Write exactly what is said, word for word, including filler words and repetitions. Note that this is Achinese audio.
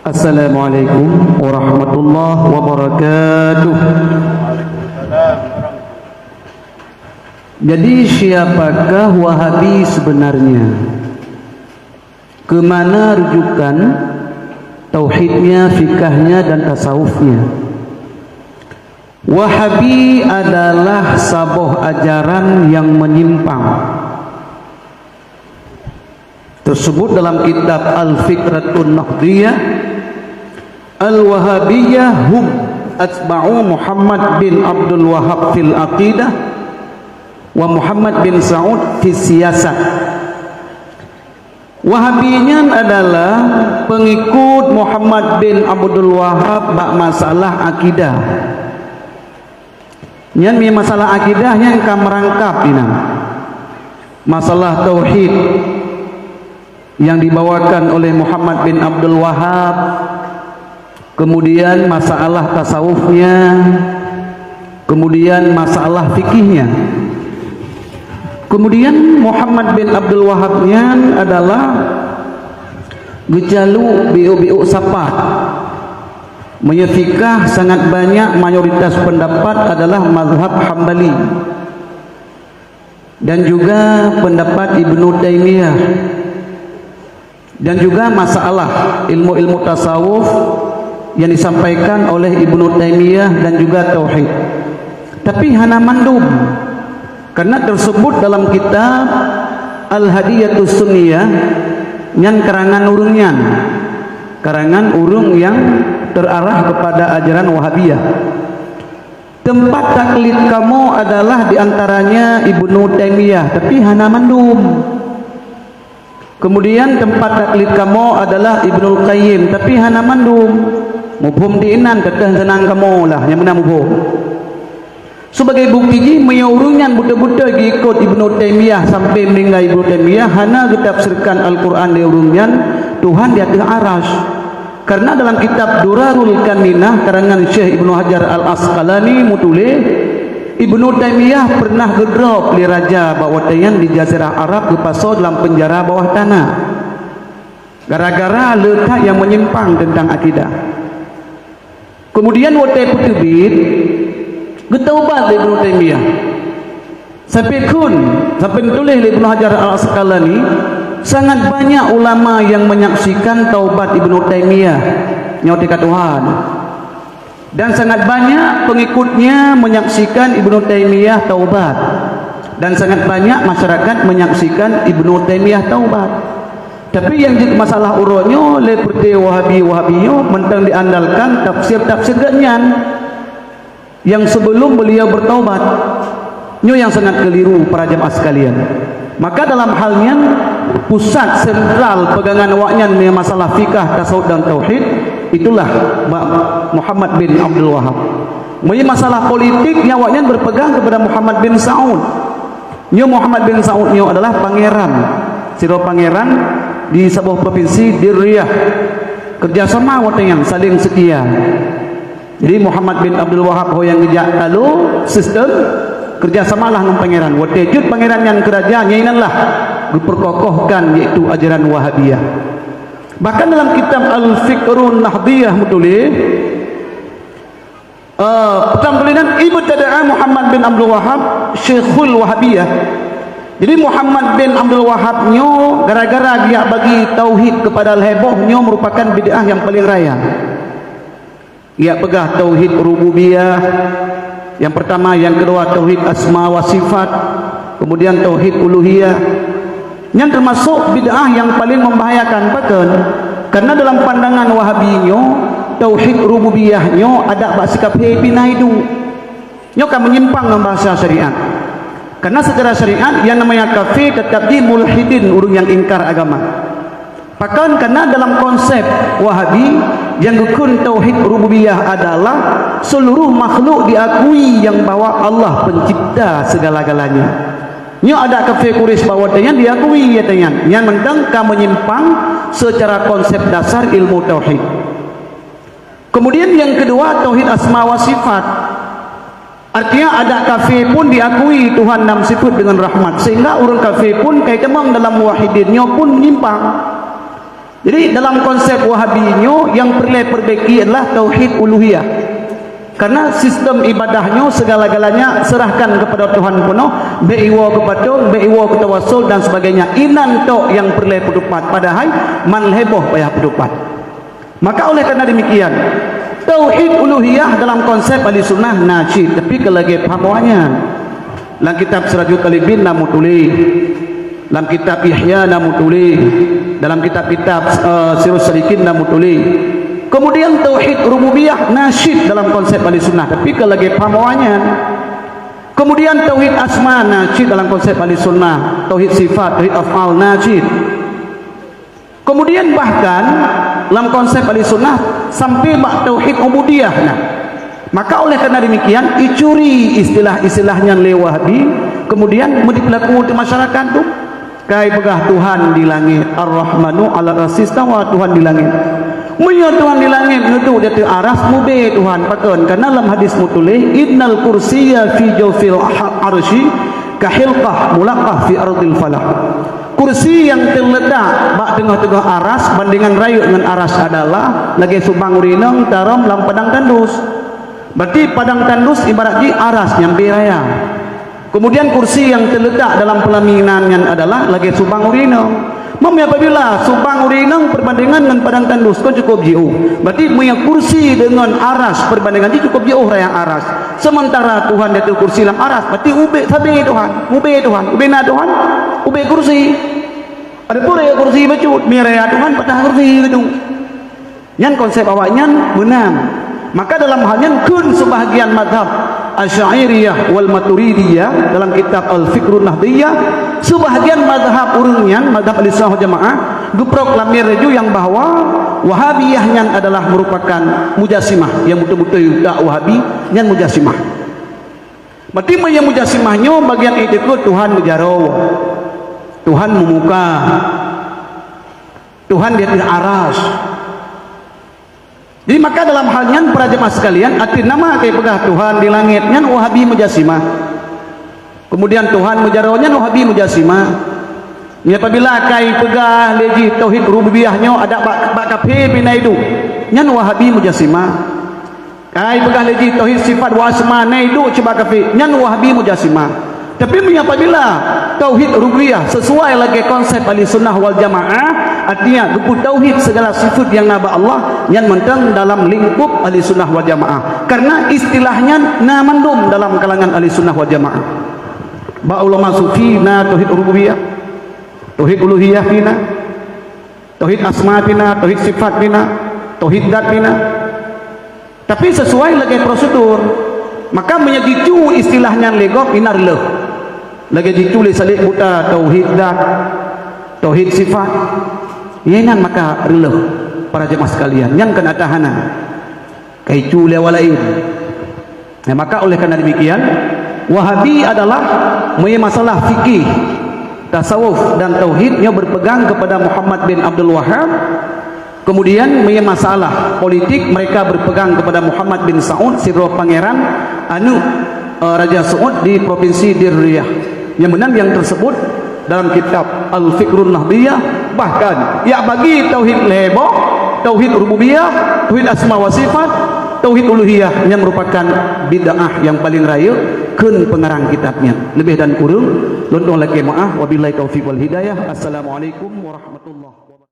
Assalamualaikum warahmatullahi wabarakatuh. Jadi, siapakah Wahabi sebenarnya? Ke mana rujukan tauhidnya, fikahnya, dan tasawufnya? Wahabi adalah saboh ajaran yang menyimpang. Tersebut dalam kitab Al-Fikratun Nahdiyah, "Al-Wahabiyyah hum atba'u Muhammad bin Abdul Wahhab fil aqidah wa Muhammad bin Saud fis siyasah." Wahabi nyan adalah pengikut Muhammad bin Abdul Wahhab bak masalah akidah. Nyan mi masalah akidah nyan ka meurangkap inan. Masalah tauhid yang dibawakan oleh Muhammad bin Abdul Wahhab, kemudian masalah tasawufnya, kemudian masalah fikihnya. Kemudian Muhammad bin Abdul Wahhab nyan adalah geujalu biôk-biôk sapat. Meunyoe fikah sangat banyak mayoritas pendapat adalah mazhab Hambali dan juga pendapat Ibnu Taimiyah dan juga masalah ilmu-ilmu tasawuf yang disampaikan oleh Ibnu Taimiyah dan juga tauhid. Tapi hana mandum, karena tersebut dalam kitab Al-Hadiyatus Sunniyah, nyan karangan ureuëng nyan, karangan ureuëng yang terarah kepada ajaran Wahabiyah. Tempat taklid kamoe adalah di antaranya Ibnu Taimiyah, tapi hana mandum. Kemudian tempat taklid kamoe adalah Ibnul Qayyim, tapi hana mandum. Muphom di inan, teuteuh seunang kamoe lah nyang meunan muphom. Sebagai bukti jih, meunyoe ureuëng nyan beutôi-beutôi geuikot Ibnu Taimiyah sampai meuninggai Ibnu Taimiyah, hana geutafsirkan Al-Qur'an lé ureuëng nyan, Tuhan di ateueh Arasy. Karena dalam kitab Durarul Kaminah karangan Syekh Ibnu Hajar Al-Asqalani meutuléh, Ibnu Taimiyah pernah geudrop lé raja bak watée nyan di Jazirah Arab geupasoe dalam peunjara bawah tanah gara-gara le that nyang meunyimpang teuntang akidah. Kemudian watée peuteubiet, geutaubat lé Ibnu Taimiyah. Sampai kheun, sampai tuléh lé Ibnu Hajar Al-Asqalani, sangat banyak ulama yang menyaksikan taubat Ibnu Taimiyah nyoe tika Tuhan. Dan sangat banyak pengikutnya menyaksikan Ibnu Taimiyah taubat. Dan sangat banyak masyarakat menyaksikan Ibnu Taimiyah taubat. Tapi nyang jeuet masalah uroe nyoe lé peureuté Wahabi-Wahabi nyoe mantong diandalkan tafsir-tafsir geuh nyan. Yang sebelum beliau bertaubat. Nyoe nyang sangat keliru para jamaah sekalian. Maka dalam hal nyan, pusat sentral pegangan awaknyan meunyoe masalah fikah, tasawuf dan tauhid, itulah Ba-, Muhammad bin Abdul Wahab. Meunyoe masalah politik, nyan awaknyan berpegang kepada Muhammad bin Saud. Nyoe Muhammad bin Saud nyoe adalah pangeran, sidroe pangeran di saboh provinsi di Riyadh. Kerjasama watée nyan saling setia. Jadi Muhammad bin Abdul Wahab ho nyang geujak talo sistem kerjasamalah ngon pangeran. Watée jeuet pangeran nyan keu raja, nyan inan lah geupeurkokohkan yaitu ajaran Wahabiyah. Bahkan dalam kitab Al-Fikrun Nahdiyah meutuléh, eh, peutama kali nan, "Ibtada'a Muhammad bin Abdul Wahab Syekhul Wahabiyah." Jadi Muhammad bin Abdul Wahab nyoe gara-gara geujak bagi tauhid kepada lhée boh, nyoe merupakan bid'ah nyang paleng raya. Geujak peugah tauhid rububiyah, nyang pertama, nyang keudua tauhid asma wa sifat, kemudian tauhid uluhiyah. Nyan teumasok bid'ah nyang paleng membahayakan. Pakon? Karena dalam pandangan Wahabi nyoe, tauhid rububiyah nyoe adak bak si kafé pih na iduek. Nyoe ka meunyimpang ngon bahasa syariat. Karena secara syariat, nyang namanya kafé teutap jih mulhidin, ureuëng nyang ingkar agama. Pakon? Karena dalam konsep Wahabi, nyang geukheun tauhid rububiyah adalah seluruh makhluk diakui nyang bahwa Allah pencipta segala-galanya. Nyoe adak kafé Quraisy bak watée nyan diakui, watée nyan. Nyan mantong ka meunyimpang secara konsep dasar ilmu tauhid. Kemudian nyang keudua, tauhid asma wa sifat. Artinya, adat kafé pun diakui Tuhan nam sifeuet deungon rahmat, sehingga ureuëng kafé pun kai tamong dalam muwahhidin nyoe pun menyimpang. Jadi, dalam konsep Wahabi nyoe, nyang peureulée peurbaiki adalah tauhid uluhiyah. Karena sistem ibadah nyoe segala-galanya serahkan kepada Tuhan peunoh, bék iwoe keu patong, bék iwoe keu tawasul dan sebagainya. Inan tok nyang peureulée peutupat, padahai man lhée boh payah peutupat. Maka oleh karena demikian, tauhid uluhiyah dalam konsep ahli sunnah na cit, tapi keu lagée paham awaknyan. Lam kitab Sirajul Talibin na meutuléh, lam kitab Ihya na meutuléh, dalam kitab-kitab, eh, Sirus Salikin na meutuléh. Kemudian tauhid rububiyah na cit dalam konsep ahli sunnah, tapi keu lagée paham awaknyan. Kemudian tauhid asma na cit dalam konsep ahli sunnah, tauhid sifat, tauhid af'al na cit. Kemudian bahkan lam konsep ahli sunnah sampai bak tauhid ubudiyah nah. Maka oleh karena demikian, icuri istilah-istilah nyan lé Wahabi, kemudian meudipelaku di masyarakat tu. Kai peugah Tuhan di langit, Ar-Rahmanu 'alal 'arsy istawa, Tuhan di langit. Meunyoe Tuhan di langit, neuduek di ateueh aras, mubé Tuhan. Pakon? Karena lam hadis meutuléh, "Innal kursiyya fi jawfil ha-, 'arsy kahilqah mulaqah fi ardil falah." Kursi nyang teuletak bak teungoh-teungoh aras bandingan rayeuk ngon aras adalah lagée subang ureuëng inong tarông lam padang tandus. Berarti padang tandus ibarat jih aras nyang beu raya. Kemudian kursi nyang teuletak dalam peulaminan nyan adalah lagée subang ureuëng inong. Meunyoe apabila subang ureuëng inong perbandingan ngon padang tandus kon cukup jiôh. Berarti meunyoe kursi deungon aras perbandingan jih cukup jiôh raya aras. Sementara Tuhan di ateueh kursi lam aras, berarti ubé sabe Tuhan, ubé Tuhan, ubé na Tuhan, ubé kursi. Adapun raya kursi bacut, mi raya Tuhan patah kursi gitu. Nyan konsep awaknyan meunan. Maka dalam hal nyan kheun seubahgian mazhab Asy'ariyah wal Maturidiyah dalam kitab Al-Fikrun Nahdiyah, seubahgian mazhab ureuëng nyan, mazhab Ahlussunnah wal Jamaah, geuproklamiraju nyang bahwa Wahabiyah nyan adalah merupakan mujassimah, nyang beutôi-beutôi utak Wahabi nyan mujassimah. Berarti meunyoe mujassimah nyoe bagian iktikeuet Tuhan meujaroe, Tuhan meumuka, Tuhan di ateueh aras. Jadi maka dalam hal nyan para jemaah sekalian, arti nama kai peugah Tuhan di langit nyan Wahabi mujassimah. Kemudian Tuhan meujaroe nyan Wahabi mujassimah. Nyan apabila kai peugah lé jih tauhid rububiyah nyoe adak bak, bak kafé pih na iduek, nyan Wahabi mujassimah. Kai peugah lé jih tauhid sifat wa asma na iduek cit bak kafé, nyan Wahabi mujassimah. Tapi meunyoe apabila tauhid rububiyah sesuai lagée konsep Ahli Sunnah wal Jamaah, artinya geupeu tauhid segala sifat nyang na bak Allah, nyan mantong dalam lingkup Ahli Sunnah wal Jamaah. Karena istilah nyan na mandum dalam kalangan Ahli Sunnah wal Jamaah. Bak ulama sufi na tauhid rububiyah, tauhid uluhiyah pih na, tauhid asma pih na, tauhid sifat pih na, tauhid dat pih na. Tapi sesuai lagée prosedur. Maka meunyoe jicu istilah nyan lé gob, inan reuloh. Lagée jicu lé Salik Buta tauhid dat, tauhid sifat. Inan maka reuloh para jemaah sekalian. Nyan keunan tahanan. Kai cu lé awak laén. Nah, maka oleh karena demikian, Wahabi adalah meunyoe masalah fikih, tasawuf dan tauhid nyoe berpegang kepada Muhammad bin Abdul Wahhab. Kemudian meunyoe masalah politik mereka berpegang kepada Muhammad bin Saud sidroe pangeran aneuk, eh, Raja Saud di provinsi Diriyah. Nyang meunan nyang tersebut dalam kitab Al-Fikrun Nahdiyah, bahkan yak bagi tauhid lhée boh, tauhid rububiyah, tauhid asma wa sifat, tauhid uluhiyah nyang merupakan bid'ah nyang paling rayeuk kheun peungarang kitab nyan. Leubeh dan kureueng lôn tuan lakée meu'ah. Wabillahi taufiq wal hidayah. Assalamualaikum warahmatullahi wabarakatuh.